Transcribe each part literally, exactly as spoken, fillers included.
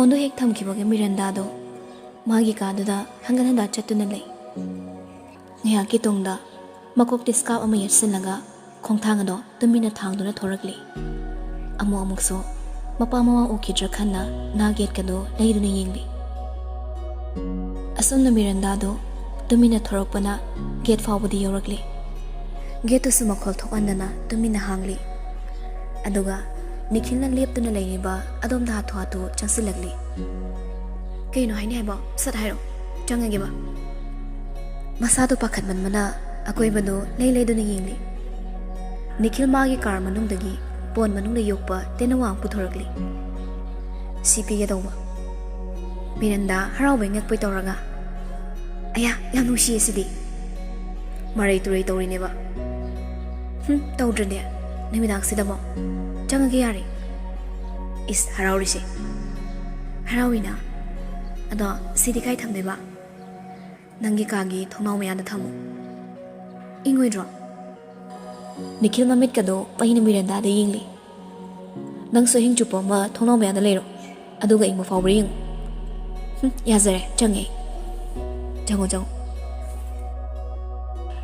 ꯐꯣꯟꯗꯨ ꯍꯦꯛ ꯊꯝꯈꯤꯕꯒ ꯃꯤꯔꯟꯗꯥꯗꯣ ꯃꯥꯒꯤ ꯀꯥꯗꯨꯗ ꯍꯟꯒꯠ ꯍꯟꯗ ꯆꯠꯇꯨꯅ ꯂꯩ꯫ ꯉꯥꯏꯍꯥꯛꯀꯤ ꯇꯨꯡꯗ ꯃꯀꯣꯛꯇ ꯁ꯭ꯀꯥꯔꯐ ꯑꯃ ꯌꯦꯠꯁꯤꯜꯂꯒ ꯈꯣꯡꯊꯥꯡ ꯑꯗꯣ ꯇꯨꯃꯤꯟꯅ ꯊꯥꯡꯗꯨꯅ ꯊꯣꯔꯛꯂꯤ꯫ ꯑꯃꯨꯛ ꯑꯃꯨꯛꯁꯨ ꯃꯄꯥ ꯃꯃꯥ ꯎꯈꯤꯗ꯭ꯔꯥ ꯈꯟꯅ ꯅꯥ ꯒꯦꯠꯀꯗꯣ ꯂꯩꯗꯨꯅ ꯌꯦꯡꯂꯤ꯫ ꯑꯁꯨꯝꯅ ꯃꯤꯔꯟꯗꯥꯗꯣ ꯇꯨꯃꯤꯟꯅ ꯊꯣꯔꯛꯄꯅ ꯒꯦꯠ ꯐꯥꯎꯕꯗꯤ ꯌꯧꯔꯛꯂꯤ꯫ ꯒꯦꯠꯇꯨꯁꯨ ꯃꯈꯣꯜ ꯊꯣꯛꯍꯟꯗꯅ ꯇꯨꯃꯤꯟꯅ ꯍꯥꯡꯂꯤ꯫ ꯑꯗꯨꯒ ꯅꯤꯈꯤꯜꯅ ꯂꯦꯞꯇꯨꯅ ꯂꯩꯔꯤꯕ ꯑꯗꯣꯝꯗ ꯍꯥꯊꯨ ꯍꯥꯊꯨ ꯆꯪꯁꯤꯜꯂꯛꯂꯤ꯫ "ꯀꯩꯅꯣ ꯍꯥꯏꯅꯤ ꯍꯥꯏꯕꯣ? ꯁꯠ ꯍꯥꯏꯔꯣ, ꯆꯪꯉꯒꯦꯕ꯫" ꯃꯁꯥꯗꯣ ꯄꯥꯈꯠꯃꯟꯕꯅ ꯑꯀꯣꯏꯕꯗꯨ ꯂꯩ ꯂꯩꯗꯨꯅ ꯌꯦꯡꯂꯤ꯫ ꯅꯤꯈꯤꯜ ꯃꯥꯒꯤ ꯀꯥꯔ ꯃꯅꯨꯡꯗꯒꯤ ꯄꯣꯟ ꯃꯅꯨꯡꯗ ꯌꯣꯛꯄ ꯇꯦꯅꯋꯥ ꯑꯃ ꯄꯨꯊꯣꯔꯛꯂꯤ꯫ "ꯁꯤ ꯄꯤꯒꯦ ꯇꯧꯕ꯫" ꯃꯤꯔꯟꯗꯥ ꯍꯔꯥꯎꯕꯩ ꯉꯛꯄꯩ ꯇꯧꯔꯒ, "ꯑꯌꯥ, ꯌꯥꯝ ꯅꯨꯡꯁꯤꯌꯦ ꯁꯤꯗꯤ꯫ ꯃꯔꯩ ꯇꯨꯔꯩ ꯇꯧꯔꯤꯅꯦꯕ꯫" "ꯍꯨꯝ, ꯇꯧꯗ꯭ꯔꯗꯤ꯫ ꯅꯨꯃꯤꯗꯥꯡꯁꯤꯗ ꯑꯃꯨꯛ ꯆꯪꯉꯒꯦ ꯌꯥꯔꯦ꯫" "ꯏꯁ, ꯍꯔꯥꯎꯔꯤꯁꯦ꯫" "ꯍꯔꯥꯎꯏꯅ꯫ ꯑꯗꯣ ꯁꯤꯗꯤ ꯀꯥꯏ ꯊꯝꯗꯣꯏꯕ?" "ꯅꯪꯒꯤ ꯀꯥꯒꯤ ꯊꯣꯡꯅꯥꯎ ꯃꯌꯥꯗ ꯊꯝꯃꯨ꯫ ꯏꯪꯉꯣꯏꯗ꯭ꯔꯣ?" ꯅꯤꯈꯤꯜ ꯃꯃꯤꯠꯀꯗꯣ ꯄꯩꯅ ꯃꯤꯔꯟꯗꯥꯗ ꯌꯦꯡꯂꯤ꯫ "ꯅꯪꯁꯨ ꯑꯍꯤꯡ ꯆꯨꯞꯄ ꯑꯃ ꯊꯣꯡꯅꯥꯎ ꯃꯌꯥꯗ ꯂꯩꯔꯣ, ꯑꯗꯨꯒ ꯏꯪꯕ ꯐꯥꯎꯕ꯭ꯔꯥ ꯌꯦꯡꯉꯨ꯫" "ꯍꯨꯝ, ꯌꯥꯖꯔꯦ, ꯆꯪꯉꯦ꯫" "ꯆꯪꯉꯣ, ꯆꯪꯉꯣ꯫"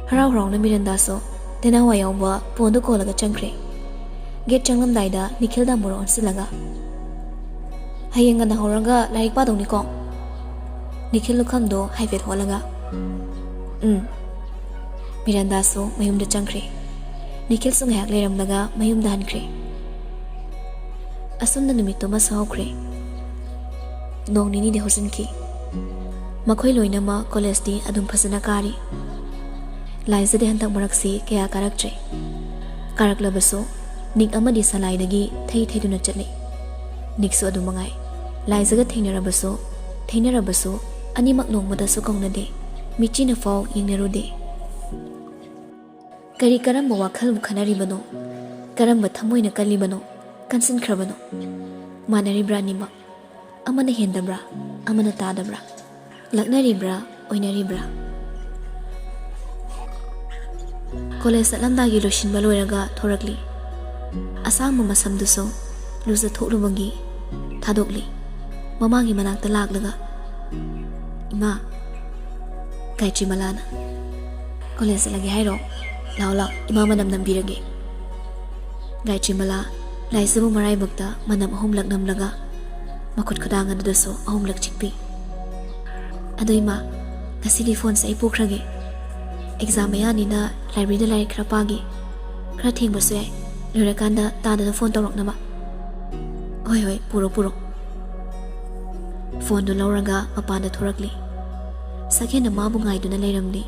ꯍꯔꯥꯎ ꯍꯔꯥꯎꯅ ꯃꯤꯔꯟꯗꯥꯁꯨ ꯇꯦꯅꯋꯥ ꯌꯥꯎꯕ ꯄꯣꯟꯗꯨ ꯀꯣꯜꯂꯒ ꯆꯪꯈ꯭ꯔꯦ꯫ ꯒꯦꯠ ꯆꯪꯂꯝꯗꯥꯏꯗ ꯅꯤꯈꯤꯜꯗ ꯑꯃꯨꯔꯛ ꯑꯣꯟꯁꯤꯜꯂꯒ, "ꯍꯌꯦꯡ ꯉꯟꯅ ꯍꯧꯔꯒ ꯂꯥꯏꯔꯤꯛ ꯄꯥꯗꯧꯅꯤꯀꯣ?" ꯅꯤꯈꯤꯜ ꯂꯨꯈꯝꯗꯣ ꯍꯥꯏꯐꯦꯠ ꯍꯣꯠꯂꯒ, "ꯎꯝ꯫" ꯃꯤꯔꯟꯗꯥꯁꯨ ꯃꯌꯨꯝꯗ ꯆꯪꯈ꯭ꯔꯦ꯫ ꯅꯤꯈꯤꯜꯁꯨ ꯉꯥꯏꯍꯥꯛ ꯂꯩꯔꯝꯂꯒ ꯃꯌꯨꯝꯗ ꯍꯟꯈ꯭ꯔꯦ꯫ ꯑꯁꯨꯝꯅ ꯅꯨꯃꯤꯠꯇꯨꯃꯁꯨ ꯍꯧꯈ꯭ꯔꯦ꯫ ꯅꯣꯡ ꯅꯤꯅꯤꯗꯤ ꯍꯧꯖꯤꯟꯈꯤ꯫ ꯃꯈꯣꯏ ꯂꯣꯏꯅꯃꯛ ꯀꯣꯂꯦꯖꯇꯤ ꯑꯗꯨꯝ ꯐꯖꯅ ꯀꯥꯔꯤ꯫ ꯂꯥꯏꯖꯗꯤ ꯍꯟꯗꯛ ꯃꯔꯛꯁꯤ ꯀꯌꯥ ꯀꯥꯔꯛꯇ꯭ꯔꯦ꯫ ꯀꯥꯔꯛꯂꯕꯁꯨ ꯅꯤꯛ ꯑꯃꯗꯤ ꯁꯂꯥꯏꯗꯒꯤ ꯊꯩ ꯊꯩꯗꯨꯅ ꯆꯠꯂꯤ꯫ ꯅꯤꯛꯁꯨ ꯑꯗꯨꯝ ꯃꯉꯥꯏ꯫ ꯂꯥꯏꯖꯒ ꯊꯦꯡꯅꯔꯕꯁꯨ, ꯊꯦꯡꯅꯔꯕꯁꯨ ꯑꯅꯤꯃꯛ ꯅꯣꯡꯃꯗꯁꯨ ꯀꯧꯅꯗꯦ꯫ ꯃꯤꯠꯆꯤꯅ ꯐꯥꯎ ꯌꯦꯡꯅꯔꯨꯗꯦ꯫ ꯀꯔꯤ ꯀꯔꯝꯕ ꯋꯥꯈꯜꯕꯨ ꯈꯟꯅꯔꯤꯕꯅꯣ? ꯀꯔꯝꯕ ꯊꯃꯣꯏꯅ ꯀꯜꯂꯤꯕꯅꯣ, ꯀꯟꯁꯤꯟꯈ꯭ꯔꯕꯅꯣ? ꯃꯥꯟꯅꯔꯤꯕ꯭ꯔꯥ ꯑꯅꯤꯃꯛ? ꯑꯃꯅ ꯍꯦꯟꯗꯕ꯭ꯔꯥ? ꯑꯃꯅ ꯇꯥꯗꯕ꯭ꯔꯥ? ꯂꯛꯅꯔꯤꯕ꯭ꯔꯥ? ꯑꯣꯏꯅꯔꯤꯕ꯭ꯔꯥ? ꯀꯣꯂꯦꯖ ꯆꯠꯂꯝꯗꯥꯏꯒꯤ ꯂꯣꯏꯁꯤꯟꯕ ꯂꯣꯏꯔꯒ ꯊꯣꯔꯛꯂꯤ꯫ ꯑꯁꯥꯡꯕ ꯃꯁꯝꯗꯨꯁꯨ ꯂꯨꯖꯊꯣꯛꯂꯨꯕꯒꯤ ꯊꯥꯗꯣꯛꯂꯤ꯫ ꯃꯃꯥꯒꯤ ꯃꯅꯥꯛꯇ ꯂꯥꯛꯂꯒ, "ꯏꯃꯥ, ꯒꯥꯌꯇ꯭ꯔꯤꯃꯂꯥꯅ ꯀꯣꯂꯦꯖ ꯆꯠꯂꯒꯦ ꯍꯥꯏꯔꯣ? ꯂꯥꯛꯑꯣ, ꯂꯥꯛꯑꯣ, ꯏꯃꯥ ꯃꯅꯝ ꯅꯝꯕꯤꯔꯒꯦ꯫" ꯒꯥꯌꯇ꯭ꯔꯤꯃꯂꯥ ꯂꯥꯏꯖꯕꯨ ꯃꯔꯥꯏꯕꯛꯇ ꯃꯅꯝ ꯑꯍꯨꯝꯂꯛ ꯅꯝꯂꯒ ꯃꯈꯨꯠ ꯈꯨꯗꯥꯡ ꯑꯗꯨꯗꯁꯨ ꯑꯍꯨꯝꯂꯛ ꯆꯤꯛꯄꯤ꯫ "ꯑꯗꯣ ꯏꯃꯥ, ꯉꯁꯤꯗꯤ ꯐꯣꯟꯁꯦ ꯑꯩ ꯄꯨꯈ꯭ꯔꯒꯦ꯫ ꯑꯦꯛꯖꯥꯝ ꯃꯌꯥꯅꯤꯅ ꯂꯥꯏꯕ꯭ꯔꯦꯔꯤꯗ ꯂꯥꯏꯔꯤꯛ ꯈꯔ ꯄꯥꯒꯦ꯫ ꯈꯔ ꯊꯦꯡꯕꯁꯨ ꯌꯥꯏ꯫ ꯂꯣꯏꯔꯀꯥꯟꯗ ꯇꯥꯗꯅ ꯐꯣꯟ ꯇꯧꯔꯛꯅꯕ꯫" "ꯍꯣꯏ, ꯍꯣꯏ, ꯄꯨꯔꯣ, ꯄꯨꯔꯣ꯫" ꯐꯣꯟꯗꯨ ꯂꯧꯔꯒ ꯃꯄꯥꯟꯗ ꯊꯣꯔꯛꯂꯤ꯫ ꯁꯛꯍꯦꯟꯅ ꯃꯥꯕꯨ ꯉꯥꯏꯗꯨꯅ ꯂꯩꯔꯝꯂꯤ꯫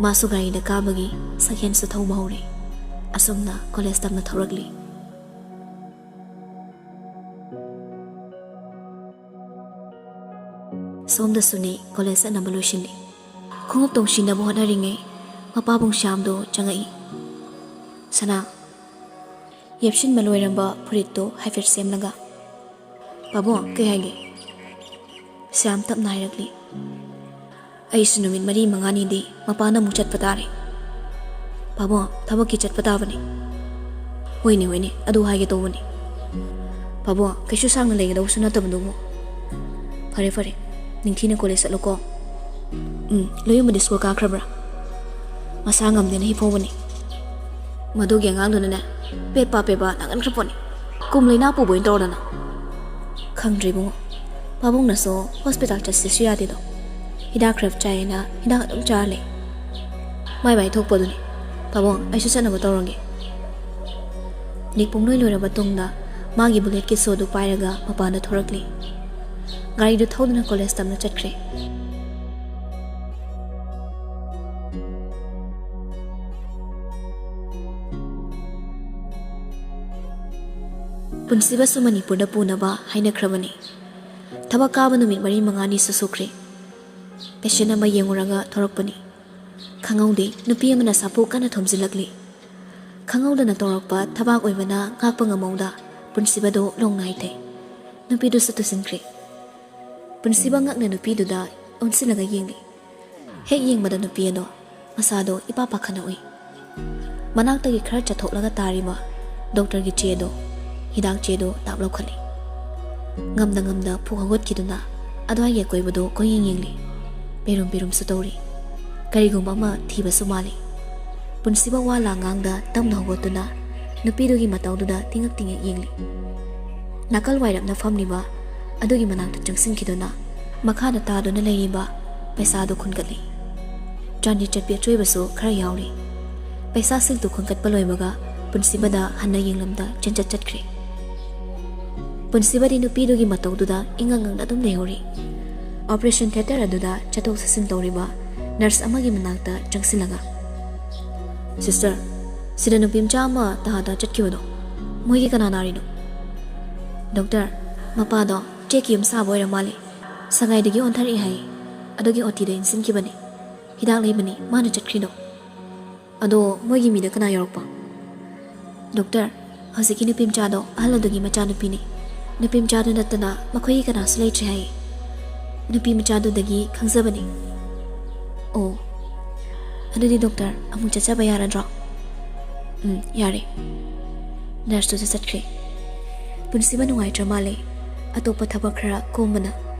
ꯃꯥꯁꯨ ꯒꯥꯔꯤꯗ ꯀꯥꯕꯒꯤ ꯁꯛꯍꯦꯟꯁꯨ ꯊꯧꯕ ꯍꯧꯔꯦ꯫ ꯑꯁꯨꯝꯅ ꯀꯣꯂꯦꯖ ꯇꯝꯅ ꯊꯧꯔꯛꯂꯤ꯫ ꯁꯣꯝꯗꯁꯨꯅꯤ ꯀꯣꯂꯦꯖ ꯆꯠꯅꯕ ꯂꯣꯏꯁꯤꯜꯂꯤ꯫ ꯈꯣꯡꯎꯞ ꯇꯣꯡꯁꯤꯟꯅꯕ ꯍꯣꯠꯅꯔꯤꯉꯩ ꯃꯄꯥꯕꯨꯡ ꯁ꯭ꯌꯥꯝꯗꯣ ꯆꯪꯉꯛꯏ꯫ ꯁꯅꯥ, ꯌꯦꯞꯁꯤꯟꯕ ꯂꯣꯏꯔꯝꯕ ꯐꯨꯔꯤꯠꯇꯣ ꯍꯥꯏꯐꯦꯠ ꯁꯦꯝꯂꯒ, "ꯄꯥꯕꯨꯡ, ꯀꯩ ꯍꯥꯏꯒꯦ?" ꯁ꯭ꯌꯥꯝ ꯇꯞꯅ ꯍꯥꯏꯔꯛꯂꯤ꯫ "ꯑꯩꯁꯨ ꯅꯨꯃꯤꯠ ꯃꯔꯤ ꯃꯉꯥꯅꯤꯗꯤ ꯃꯄꯥꯟꯗ ꯑꯃꯨꯛ ꯆꯠꯄ ꯇꯥꯔꯦ꯫" "ꯄꯥꯕꯨꯡ, ꯊꯕꯛꯀꯤ ꯆꯠꯄ ꯇꯥꯕꯅꯤ꯫" "ꯍꯣꯏꯅꯦ, ꯍꯣꯏꯅꯦ, ꯑꯗꯨ ꯍꯥꯏꯒꯦ ꯇꯧꯕꯅꯤ꯫" "ꯄꯥꯕꯨꯡ, ꯀꯩꯁꯨ ꯁꯥꯡꯅ ꯂꯩꯒꯗꯧꯕꯁꯨ ꯅꯠꯇꯕꯗꯨꯕꯨ꯫" "ꯐꯔꯦ, ꯐꯔꯦ, ꯅꯤꯡꯊꯤꯅ ꯀꯣꯂꯦꯖ ꯆꯠꯂꯨꯀꯣ꯫" "ꯎꯝ, ꯂꯣꯏꯌꯨꯝꯕꯗꯤ ꯁ꯭ꯀꯨꯜ ꯀꯥꯈ꯭ꯔꯕ꯭ꯔꯥ?" "ꯃꯁꯥ ꯉꯝꯗꯦꯅ ꯍꯤꯞꯍꯧꯕꯅꯤ꯫" "ꯃꯗꯨꯒꯤ ꯑꯉꯥꯡꯗꯨꯅꯅꯦ, ꯄꯦꯠꯄ ꯄꯦꯠꯄ ꯅꯥꯒꯟꯈ꯭ꯔ ꯄꯣꯠꯅꯤ꯫ ꯀꯨꯝ ꯂꯩꯅꯥ ꯄꯨꯕ ꯑꯣꯏꯅ ꯇꯧꯔꯗꯅ꯫" "ꯈꯪꯗ꯭ꯔꯦ ꯏꯕꯨꯡꯉꯣ, ꯄꯥꯕꯨꯡꯅꯁꯨ ꯍꯣꯁꯄꯤꯇꯥꯜ ꯆꯠꯁꯤꯁꯨ ꯌꯥꯗꯦꯗꯣ꯫ ꯍꯤꯗꯥꯛ ꯈꯔ ꯆꯥꯏꯌꯦꯅ ꯍꯤꯗꯥꯛ ꯑꯗꯨꯝ ꯆꯥꯔ ꯂꯩ꯫ ꯃꯥꯏ ꯃꯥꯏ ꯊꯣꯛꯄꯗꯨꯅꯤ꯫ ꯄꯥꯕꯨꯡ, ꯑꯩꯁꯨ ꯆꯠꯅꯕ ꯇꯧꯔꯒꯦ꯫" ꯅꯤꯛ ꯄꯨꯡꯂꯣꯏ ꯂꯣꯏꯔꯕ ꯇꯨꯡꯗ ꯃꯥꯒꯤ ꯕꯨꯂꯦꯠꯀꯤ ꯁꯣꯗꯨ ꯄꯥꯏꯔꯒ ꯃꯄꯥꯟꯗ ꯊꯣꯔꯛꯂꯤ꯫ ꯒꯥꯔꯤꯗꯨ ꯊꯧꯗꯨꯅ ꯀꯣꯂꯦꯖ ꯇꯝꯅ ꯆꯠꯈ꯭ꯔꯦ꯫ ꯄꯨꯟꯁꯤꯕꯁꯨ ꯃꯅꯤꯄꯨꯔꯗ ꯄꯨꯅꯕ ꯍꯥꯏꯅꯈ꯭ꯔꯕꯅꯤ꯫ ꯊꯕꯛ ꯀꯥꯕ ꯅꯨꯃꯤꯠ ꯃꯔꯤ ꯃꯉꯥꯅꯤꯁꯨ ꯁꯨꯈ꯭ꯔꯦ꯫ ꯄꯦꯁꯦꯟ ꯑꯃ ꯌꯦꯡꯉꯨꯔꯒ ꯊꯣꯔꯛꯄꯅꯤ꯫ ꯈꯪꯍꯧꯗꯦ, ꯅꯨꯄꯤ ꯑꯃꯅ ꯁꯥꯄꯣ ꯀꯟꯅ ꯊꯣꯝꯖꯤꯜꯂꯛꯂꯤ꯫ ꯈꯪꯍꯧꯗꯅ ꯇꯧꯔꯛꯄ ꯊꯕꯥꯛ ꯑꯣꯏꯕꯅ ꯉꯥꯛꯄ ꯉꯝꯍꯧꯗ ꯄꯨꯟꯁꯤꯕꯗꯨ ꯂꯣꯡ ꯅꯥꯏ ꯊꯩ꯫ ꯅꯨꯄꯤꯗꯨꯁꯨ ꯇꯨꯁꯤꯟꯈ꯭ꯔꯦ꯫ ꯄꯨꯟꯁꯤꯕ ꯉꯛꯅ ꯅꯨꯄꯤꯗꯨꯗ ꯑꯣꯟꯁꯤꯜꯂꯒ ꯌꯦꯡꯂꯤ꯫ ꯍꯦꯛ ꯌꯦꯡꯕꯗ ꯅꯨꯄꯤ ꯑꯗꯣ ꯃꯁꯥꯗꯣ ꯏꯄꯥ ꯄꯥꯈꯠꯅ ꯎꯏ꯫ ꯃꯅꯥꯛꯇꯒꯤ ꯈꯔ ꯆꯠꯊꯣꯛꯂꯒ ꯇꯥꯔꯤꯕ ꯗꯣꯛꯇꯔꯒꯤ ꯆꯦꯗꯣ, ꯍꯤꯗꯥꯛ ꯆꯦꯗꯣ ꯇꯥꯞ ꯂꯧꯈꯠꯂꯤ꯫ ꯉꯝꯅ ꯉꯝꯅ ꯐꯨꯛ ꯍꯧꯒꯠꯈꯤꯗꯨꯅ ꯑꯗꯨꯋꯥꯏꯒꯤ ꯑꯀꯣꯏꯕꯗꯣ ꯀꯣꯏꯌꯦꯡ ꯌꯦꯡꯂꯤ꯫ ꯄꯦꯔꯨꯝ ꯄꯦꯔꯨꯝꯁꯨ ꯇꯧꯔꯤ꯫ ꯀꯔꯤꯒꯨꯝꯕ ꯑꯃ ꯊꯤꯕꯁꯨ ꯃꯥꯜꯂꯤ꯫ ꯄꯨꯟꯁꯤꯕ ꯋꯥ ꯂꯥꯡ ꯉꯥꯡꯗ ꯇꯞꯅ ꯍꯧꯒꯠꯇꯨꯅ ꯅꯨꯄꯤꯗꯨꯒꯤ ꯃꯇꯧꯗꯨꯗ ꯇꯤꯡꯉꯛ ꯇꯤꯡꯉꯛ ꯌꯦꯡꯂꯤ꯫ ꯅꯥꯀꯜ ꯋꯥꯏꯔꯞꯅ ꯐꯝꯂꯤꯕ ꯑꯗꯨꯒꯤ ꯃꯅꯥꯛꯇ ꯆꯪꯁꯤꯟꯈꯤꯗꯨꯅ ꯃꯈꯥꯗ ꯇꯥꯗꯨꯅ ꯂꯩꯔꯤꯕ ꯄꯩꯁꯥꯗꯨ ꯈꯨꯟꯒꯠꯂꯤ꯫ ꯇ꯭ꯔꯥꯟꯖꯤꯠ ꯆꯠꯄꯤ ꯑꯆꯣꯏꯕꯁꯨ ꯈꯔ ꯌꯥꯎꯔꯤ꯫ ꯄꯩꯁꯥꯁꯤꯡꯗꯨ ꯈꯨꯟꯒꯠꯄ ꯂꯣꯏꯕꯒ ꯄꯨꯟꯁꯤꯕꯗ ꯍꯟꯅ ꯌꯦꯡꯂꯝꯗ ꯆꯦꯟꯆꯠ ꯆꯠꯈ꯭ꯔꯦ꯫ ꯄꯨꯟꯁꯤꯕꯗꯤ ꯅꯨꯄꯤꯗꯨꯒꯤ ꯃꯇꯧꯗꯨꯗ ꯏꯉꯛ ꯉꯛꯅ ꯑꯗꯨꯝ ꯂꯩꯍꯧꯔꯤ꯫ ꯑꯣꯄꯔꯦꯁꯟ ꯊꯤꯌꯦꯇꯔ ꯑꯗꯨꯗ ꯆꯠꯊꯣꯛ ꯆꯠꯁꯤꯟ ꯇꯧꯔꯤꯕ ꯅꯔꯁ ꯑꯃꯒꯤ ꯃꯅꯥꯛꯇ ꯆꯪꯁꯤꯜꯂꯒ, "ꯁꯤꯁꯇꯔ, ꯁꯤꯗ ꯅꯨꯄꯤ ꯃꯆꯥ ꯑꯃ ꯇꯍꯥ ꯇꯍꯥ ꯆꯠꯈꯤꯕꯗꯣ, ꯃꯣꯏꯒꯤ ꯀꯅꯥ ꯅꯥꯔꯤꯅꯣ?" "ꯗꯣꯛꯇꯔ, ꯃꯄꯥꯗꯣ ꯆꯦꯛꯀꯤ ꯌꯨꯝ ꯁꯥꯕ ꯑꯣꯏꯔ ꯃꯥꯜꯂꯦ꯫ ꯁꯉꯥꯏꯗꯒꯤ ꯑꯣꯟꯊꯔꯛꯑꯦ ꯍꯥꯏꯌꯦ꯫ ꯑꯗꯨꯒꯤ ꯑꯣꯇꯤꯗ ꯏꯟꯁꯤꯟꯈꯤꯕꯅꯦ꯫ ꯍꯤꯗꯥꯛ ꯂꯩꯕꯅꯤ ꯃꯥꯅ ꯆꯠꯈ꯭ꯔꯤꯗꯣ꯫" "ꯑꯗꯣ ꯃꯣꯏꯒꯤ ꯃꯤꯗ ꯀꯅꯥ ꯌꯥꯎꯔꯛꯄ?" "ꯗꯣꯛꯇꯔ, ꯍꯧꯖꯤꯛꯀꯤ ꯅꯨꯄꯤ ꯃꯆꯥꯗꯣ ꯑꯍꯜ ꯑꯗꯨꯒꯤ ꯃꯆꯥꯅꯨꯄꯤꯅꯤ꯫ ꯅꯨꯄꯤ ꯃꯆꯥꯗꯨ ꯅꯠꯇꯅ ꯃꯈꯣꯏꯒꯤ ꯀꯅꯥꯁꯨ ꯂꯩꯇ꯭ꯔꯦ ꯍꯥꯏꯌꯦ꯫ ꯅꯨꯄꯤ ꯃꯆꯥꯗꯨꯗꯒꯤ ꯈꯪꯖꯕꯅꯤ꯫" "ꯑꯣ, ꯑꯗꯨꯗꯤ ꯗꯣꯛꯇꯔ, ꯑꯃꯨꯛ ꯆꯠꯆꯕ ꯌꯥꯔꯗ꯭ꯔꯣ?" "ꯎꯝ, ꯌꯥꯔꯦ꯫" ꯅꯔꯁꯇꯨꯁꯨ ꯆꯠꯈ꯭ꯔꯦ꯫ ꯄꯨꯟꯁꯤꯕ ꯅꯨꯡꯉꯥꯏꯇ꯭ꯔ ꯃꯥꯜꯂꯦ꯫ ꯑꯇꯣꯞꯄ ꯊꯕꯛ ꯈꯔ ꯀꯣꯝꯕꯅ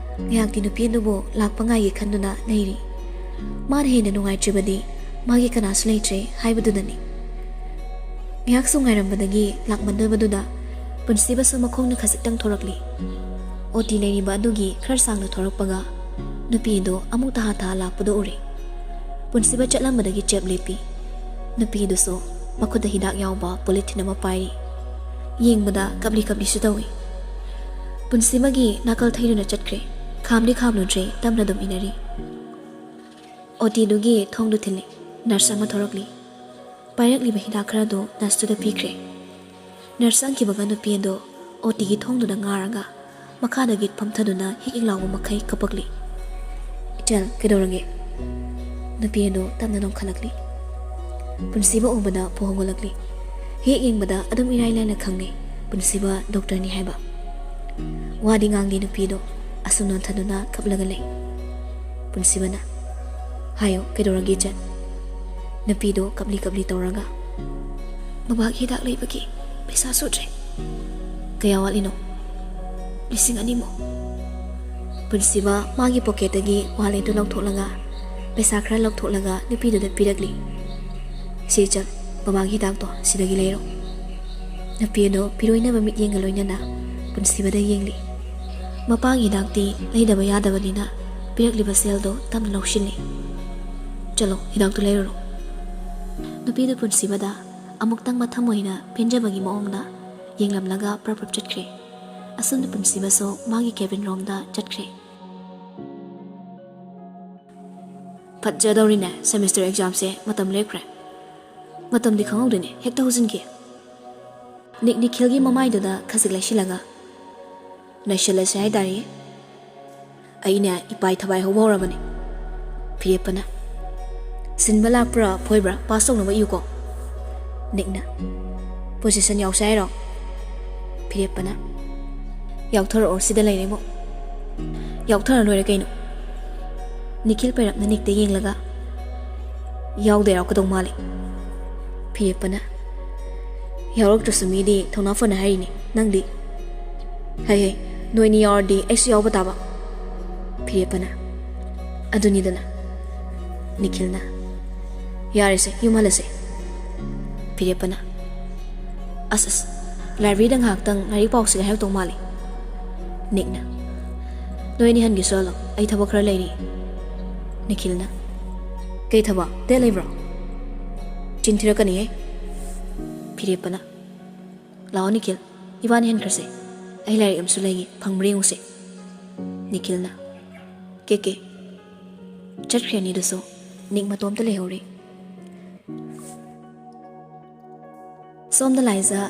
ꯉꯥꯏꯍꯥꯛꯇꯤ ꯅꯨꯄꯤ ꯑꯗꯨꯕꯨ ꯂꯥꯛꯄ ꯉꯥꯏꯒꯦ ꯈꯟꯗꯨꯅ ꯂꯩꯔꯤ꯫ ꯃꯥꯅ ꯍꯦꯟꯅ ꯅꯨꯡꯉꯥꯏꯇ꯭ꯔꯤꯕꯗꯤ ꯃꯥꯒꯤ ꯀꯅꯥꯁꯨ ꯂꯩꯇ꯭ꯔꯦ ꯍꯥꯏꯕꯗꯨꯗꯅꯤ꯫ ꯉꯥꯏꯍꯥꯛꯁꯨ ꯉꯥꯏꯔꯝꯕꯗꯒꯤ ꯂꯥꯛꯃꯟꯗꯕꯗꯨꯗ ꯄꯨꯟꯁꯤꯕꯁꯨ ꯃꯈꯣꯡꯅ ꯈꯖꯤꯛꯇꯪ ꯊꯣꯔꯛꯂꯤ꯫ ꯑꯣꯇꯤ ꯂꯩꯔꯤꯕ ꯑꯗꯨꯒꯤ ꯈꯔ ꯁꯥꯡꯅ ꯊꯣꯔꯛꯄꯒ ꯅꯨꯄꯤ ꯑꯗꯨ ꯑꯃꯨꯛ ꯇꯍꯥ ꯇꯍꯥ ꯂꯥꯛꯄꯗꯨ ꯎꯔꯦ꯫ ꯄꯨꯟꯁꯤꯕ ꯆꯠꯂꯝꯕꯗꯒꯤ ꯆꯦꯞ ꯂꯦꯞꯄꯤ꯫ ꯅꯨꯄꯤ ꯑꯗꯨꯁꯨ ꯃꯈꯨꯠꯇ ꯍꯤꯗꯥꯛ ꯌꯥꯎꯕ ꯄꯣꯂꯤꯊꯤꯟ ꯑꯃ ꯄꯥꯏꯔꯤ꯫ ꯌꯦꯡꯕꯗ ꯀꯞꯂꯤ ꯀꯞꯂꯤꯁꯨ ꯇꯧꯏ꯫ ꯄꯨꯟꯁꯤꯕꯒꯤ ꯅꯥꯀꯜ ꯊꯩꯗꯨꯅ ꯆꯠꯈ꯭ꯔꯦ꯫ ꯈꯥꯝꯗꯤ ꯈꯥꯝꯂꯨꯗ꯭ꯔꯦ, ꯇꯞꯅ ꯑꯗꯨꯝ ꯏꯟꯅꯔꯤ꯫ ꯑꯣꯇꯤꯗꯨꯒꯤ ꯊꯣꯡꯗꯨ ꯊꯤꯜꯂꯤ꯫ ꯅꯔꯁ ꯑꯃ ꯊꯣꯔꯛꯂꯤ꯫ ꯄꯥꯏꯔꯛꯂꯤꯕ ꯍꯤꯗꯥꯛ ꯈꯔꯗꯨ ꯅꯔꯁꯇꯨꯗ ꯄꯤꯈ꯭ꯔꯦ꯫ ꯅꯔꯁ ꯆꯪꯈꯤꯕꯒ ꯅꯨꯄꯤ ꯑꯗꯨ ꯑꯣꯇꯤꯒꯤ ꯊꯣꯡꯗꯨꯗ ꯉꯥꯔꯒ ꯃꯈꯥꯗꯒꯤ ꯐꯝꯊꯗꯨꯅ ꯍꯤꯛ ꯍꯤꯛ ꯂꯥꯎꯕ ꯃꯈꯩ ꯀꯞꯄꯛꯂꯤ꯫ "ꯏꯆꯜ, ꯀꯩꯗꯧꯔꯒꯦ?" ꯅꯨꯄꯤ ꯑꯗꯨ ꯇꯞꯅ ꯅꯣꯡꯈꯠꯂꯛꯂꯤ꯫ ꯄꯨꯟꯁꯤꯕ ꯎꯕꯗ ꯐꯨ ꯍꯧꯒꯠꯂꯛꯂꯤ꯫ ꯍꯦꯛ ꯌꯦꯡꯕꯗ ꯑꯗꯨꯝ ꯏꯔꯥꯏ ꯂꯥꯏꯅ ꯈꯪꯂꯦ ꯄꯨꯟꯁꯤꯕ ꯗꯣꯛꯇꯔꯅꯤ ꯍꯥꯏꯕ꯫ ꯋꯥꯗꯤ ꯉꯥꯡꯗꯦ ꯅꯨꯄꯤꯗꯣ, ꯑꯁꯨꯝ ꯅꯣꯟꯊꯗꯨꯅ ꯀꯞꯂꯒ ꯂꯩ꯫ ꯄꯨꯟꯁꯤꯕꯅ, "ꯍꯥꯏꯌꯣ, ꯀꯩꯗꯧꯔꯒꯦ ꯏꯆꯟ?" ꯅꯨꯄꯤꯗꯣ ꯀꯞꯂꯤ ꯀꯞꯂꯤ ꯇꯧꯔꯒ, "ꯕꯕꯥꯒꯤ ꯍꯤꯗꯥꯛ ꯂꯩꯕꯒꯤ ꯄꯩꯁꯥ ꯁꯨꯗ꯭ꯔꯦ꯫" "ꯀꯌꯥ ꯋꯥꯠꯂꯤꯅꯣ?" ꯂꯤꯁꯤꯡ ꯑꯅꯤꯃꯨꯛ꯫ ꯄꯨꯟꯁꯤꯕ ꯃꯥꯒꯤ ꯄꯣꯀꯦꯠꯇꯒꯤ ꯋꯥꯂꯦꯠꯇꯨ ꯂꯧꯊꯣꯛꯂꯒ ꯄꯩꯁꯥ ꯈꯔ ꯂꯧꯊꯣꯛꯂꯒ ꯅꯨꯄꯤꯗꯨꯗ ꯄꯤꯔꯛꯂꯤ꯫ "ꯁꯤ ꯆꯠ, ꯕꯕꯥꯒꯤ ꯍꯤꯗꯥꯛꯇꯣ ꯁꯤꯗꯒꯤ ꯂꯩꯔꯣ꯫" ꯅꯨꯄꯤ ꯑꯗꯣ ꯄꯤꯔꯣꯏꯅꯕ ꯃꯤꯠꯌꯦꯡꯒ ꯂꯣꯏꯅꯅ ꯄꯨꯟꯁꯤꯕꯗ ꯌꯦꯡꯂꯤ꯫ ꯃꯄꯥꯒꯤ ꯍꯤꯗꯥꯛꯇꯤ ꯂꯩꯗꯕ ꯌꯥꯗꯕꯅꯤꯅ ꯄꯤꯔꯛꯂꯤꯕ ꯁꯦꯜꯗꯣ ꯇꯞꯅ ꯂꯧꯁꯤꯜꯂꯤ꯫ "ꯆꯠꯂꯣ, ꯍꯤꯗꯥꯛꯇꯨ ꯂꯩꯔꯨꯔꯣ꯫" ꯅꯨꯄꯤꯗꯨ ꯄꯨꯟꯁꯤꯕꯗ ꯑꯃꯨꯛꯇꯪ ꯃꯊꯃꯣꯏꯅ ꯄꯦꯟꯖꯕꯒꯤ ꯃꯑꯣꯡꯗ ꯌꯦꯡꯂꯝꯂꯒ ꯄ꯭ꯔꯞ ꯄ꯭ꯔꯞ ꯆꯠꯈ꯭ꯔꯦ꯫ ꯑꯁꯣꯝꯗ ꯄꯨꯟꯁꯤꯕꯁꯨ ꯃꯥꯒꯤ ꯀꯦꯕꯤꯟ ꯔꯣꯝꯗ ꯆꯠꯈ꯭ꯔꯦ꯫ "ꯐꯠꯖꯗꯧꯔꯤꯅꯦ, ꯁꯦꯃꯤꯁꯇꯔ ꯑꯦꯛꯖꯥꯝꯁꯦ ꯃꯇꯝ ꯂꯦꯞꯈ꯭ꯔꯦ꯫ ꯃꯇꯝꯗꯤ ꯈꯪꯍꯧꯗꯦꯅꯦ, ꯍꯦꯛꯇ ꯍꯧꯖꯤꯟꯈꯤ꯫" ꯅꯤꯛ ꯅꯤꯈꯤꯜꯒꯤ ꯃꯃꯥꯏꯗꯨꯗ ꯈꯖꯤꯛ ꯂꯩꯁꯤꯜꯂꯒ, "ꯅꯩꯁꯤꯜꯂꯁꯦ ꯍꯥꯏꯇꯥꯔꯦ꯫ ꯑꯩꯅꯦ ꯏꯄꯥꯏ ꯊꯕꯥꯏ ꯍꯧꯕ ꯍꯧꯔꯕꯅꯦ꯫" ꯐꯤꯔꯦꯞꯄꯅ, "ꯁꯤꯟꯕ ꯂꯥꯛꯄ꯭ꯔꯥ ꯐꯣꯏꯕ꯭ꯔꯥ ꯄꯥꯁ ꯇꯧꯅꯕ ꯏꯌꯨꯀꯣ꯫" ꯅꯤꯛꯅ, "ꯄꯣꯖꯤꯁꯟ ꯌꯥꯎꯁꯦ ꯍꯥꯏꯔꯣ?" ꯐꯤꯔꯦꯞꯄꯅ, "ꯌꯥꯎꯊꯔꯛꯑꯣ, ꯁꯤꯗ ꯂꯩꯔꯦꯕꯣ꯫" "ꯌꯥꯎꯊꯔ ꯂꯣꯏꯔꯦ ꯀꯩꯅꯣ꯫" ꯅꯤꯈꯤꯜ ꯄꯩꯔꯞꯅ ꯅꯤꯛꯇ ꯌꯦꯡꯂꯒ, "ꯌꯥꯎꯗ ꯌꯥꯎꯔꯛꯀꯗꯧ ꯃꯥꯜꯂꯦ꯫" ꯐꯤꯔꯦꯞꯄꯅ, "ꯌꯥꯎꯔꯛꯇ꯭ꯔꯁꯨ ꯃꯤꯗꯤ ꯊꯧꯅꯥ ꯐꯅ ꯍꯥꯏꯔꯤꯅꯤ, ꯅꯪꯗꯤ?" "ꯍꯩ ꯍꯩ, ꯅꯣꯏꯅꯤ ꯌꯥꯎꯔꯗꯤ ꯑꯩꯁꯨ ꯌꯥꯎꯕ ꯇꯥꯕ꯫" ꯐꯤꯔꯦꯞꯄꯅ, "ꯑꯗꯨꯅꯤꯗꯅ꯫" ꯅꯤꯈꯤꯜꯅ, "ꯌꯥꯔꯦꯁꯦ, ꯌꯨꯝ ꯍꯜꯂꯁꯦ꯫" ꯐꯤꯔꯦꯞꯄꯅ, "ꯑꯁ ꯑꯁ, ꯂꯥꯏꯕ꯭ꯔꯦꯔꯤꯗ ꯉꯥꯏꯍꯥꯛꯇꯪ ꯂꯥꯏꯔꯤꯛ ꯄꯥꯎꯁꯤꯒ ꯍꯥꯏꯔꯛꯇꯧ ꯃꯥꯜꯂꯤ꯫" ꯅꯤꯛꯅ, "ꯅꯣꯏ ꯑꯅꯤ ꯍꯟꯒꯦꯁꯨ ꯍꯜꯂꯣ, ꯑꯩ ꯊꯕꯛ ꯈꯔ ꯂꯩꯔꯤ꯫" ꯅꯤꯈꯤꯜꯅ, "ꯀꯩ ꯊꯕꯛ? ꯗꯦꯠ ꯂꯩꯕ꯭ꯔꯣ?" "ꯆꯤꯟ ꯊꯤꯔꯛꯀꯅꯤꯍꯦ꯫" ꯐꯤꯔꯦꯞꯄꯅ, "ꯂꯥꯛꯑꯣ ꯅꯤꯈꯤꯜ, ꯏꯕꯥꯅꯤ ꯍꯟꯈ꯭ꯔꯁꯦ꯫ ꯑꯩ ꯂꯥꯏꯔꯤꯛ ꯑꯃꯁꯨ ꯂꯩꯒꯦ, ꯐꯪꯕ꯭ꯔꯥ ꯌꯦꯡꯉꯨꯁꯦ꯫" ꯅꯤꯈꯤꯜꯅ, "ꯀꯦ ꯀꯦ꯫" ꯆꯠꯈ꯭ꯔꯦ ꯑꯅꯤꯗꯨꯁꯨ꯫ ꯅꯤꯛ ꯃꯇꯣꯝꯇ ꯂꯩꯍꯧꯔꯦ꯫ ꯁꯣꯝꯗ ꯂꯥꯏꯖ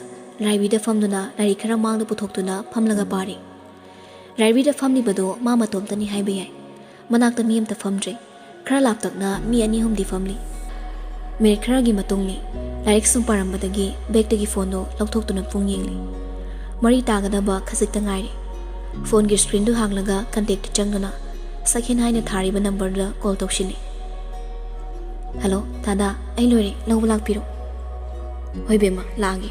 ꯂꯥꯏꯕ꯭ꯔꯦꯔꯤꯗ ꯐꯝꯗꯨꯅ ꯂꯥꯏꯔꯤꯛ ꯈꯔ ꯃꯥꯡꯗ ꯄꯨꯊꯣꯛꯇꯨꯅ ꯐꯝꯂꯒ ꯄꯥꯔꯤ꯫ ꯂꯥꯏꯕ꯭ꯔꯦꯔꯤꯗ ꯐꯝꯂꯤꯕꯗꯣ ꯃꯥ ꯃꯇꯣꯝꯇꯅꯤ ꯍꯥꯏꯕ ꯌꯥꯏ꯫ ꯃꯅꯥꯛꯇ ꯃꯤ ꯑꯃꯇ ꯐꯝꯗ꯭ꯔꯦ꯫ ꯈꯔ ꯂꯥꯞꯇꯛꯅ ꯃꯤ ꯑꯅꯤ ꯑꯍꯨꯝꯗꯤ ꯐꯝꯂꯤ꯫ ꯃꯤꯅꯤꯠ ꯈꯔꯒꯤ ꯃꯇꯨꯡꯅꯤ꯫ ꯂꯥꯏꯔꯤꯛ ꯁꯨꯝ ꯄꯥꯔꯝꯕꯗꯒꯤ ꯕꯦꯛꯇꯒꯤ ꯐꯣꯟꯗꯨ ꯂꯧꯊꯣꯛꯇꯨꯅ ꯄꯨꯡ ꯌꯦꯡꯂꯤ꯫ ꯃꯔꯤ ꯇꯥꯒꯗꯕ ꯈꯖꯤꯛꯇ ꯉꯥꯏꯔꯦ꯫ ꯐꯣꯟꯒꯤ ꯁ꯭ꯀ꯭ꯔꯤꯟꯗꯨ ꯍꯥꯡꯂꯒ ꯀꯟꯇꯦꯛꯇ ꯆꯪꯗꯨꯅ ꯁꯛꯍꯦꯟ ꯍꯥꯏꯅ ꯊꯥꯔꯤꯕ ꯅꯝꯕꯔꯗꯨꯗ ꯀꯣꯜ ꯇꯧꯁꯤꯜꯂꯤ꯫ "ꯍꯜꯂꯣ, ꯗꯥꯗꯥ, ꯑꯩ ꯂꯣꯏꯔꯦ, ꯂꯧꯕ ꯂꯥꯛꯄꯤꯔꯣ꯫" "ꯍꯣꯏ ꯕꯦꯝꯃ, ꯂꯥꯛꯑꯒꯦ꯫"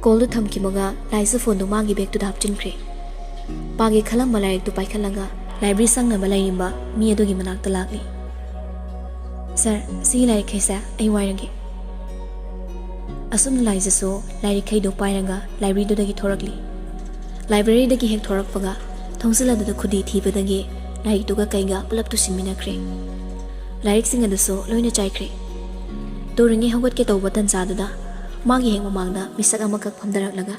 ꯀꯣꯜꯗꯨ ꯊꯝꯈꯤꯕꯒ ꯂꯥꯏꯖꯥ ꯐꯣꯟꯗꯨ ꯃꯥꯒꯤ ꯕꯦꯒꯇꯨꯗ ꯍꯥꯞꯆꯤꯟꯈ꯭ꯔꯦ꯫ ꯄꯥꯒꯦ ꯈꯜꯂꯝꯕ ꯂꯥꯏꯔꯤꯛꯇꯨ ꯄꯥꯏꯈꯠꯂꯒ ꯂꯥꯏꯕ꯭ꯔꯦꯔꯤ ꯆꯪꯅꯕ ꯂꯩꯔꯤꯕ ꯃꯤ ꯑꯗꯨꯒꯤ ꯃꯅꯥꯛꯇ ꯂꯥꯛꯂꯤ꯫ "ꯁꯥꯔ, ꯁꯤꯒꯤ ꯂꯥꯏꯔꯤꯛꯈꯩꯁꯦ ꯑꯩ ꯋꯥꯏꯔꯒꯦ꯫" ꯑꯁꯨꯝꯅ ꯂꯥꯏꯖꯥꯁꯨ ꯂꯥꯏꯔꯤꯛꯈꯩꯗꯨ ꯄꯥꯏꯔꯒ ꯂꯥꯏꯕ꯭ꯔꯦꯔꯤꯗꯨꯗꯒꯤ ꯊꯣꯔꯛꯂꯤ꯫ ꯂꯥꯏꯕ꯭ꯔꯦꯔꯤꯗꯒꯤ ꯍꯦꯛ ꯊꯣꯔꯛꯄꯒ ꯊꯣꯡꯖꯤꯜ ꯑꯗꯨꯗ ꯈꯨꯗꯤ ꯊꯤꯕꯗꯒꯤ ꯂꯥꯏꯔꯤꯛꯇꯨꯒ ꯀꯩꯒ ꯄꯨꯂꯞ ꯇꯨꯁꯤꯟꯃꯤꯟꯅꯈ꯭ꯔꯦ꯫ ꯂꯥꯏꯔꯤꯛꯁꯤꯡ ꯑꯗꯨꯁꯨ ꯂꯣꯏꯅ ꯆꯥꯏꯈ꯭ꯔꯦ꯫ ꯇꯨꯔꯤꯉꯩ ꯍꯧꯒꯠꯀꯦ ꯇꯧꯕ ꯇꯟꯖꯥꯗꯨꯗ ꯃꯥꯒꯤ ꯍꯦꯛ ꯃꯃꯥꯡꯗ ꯃꯤꯁꯛ ꯑꯃꯈꯛ ꯐꯝꯊꯔꯛꯂꯒ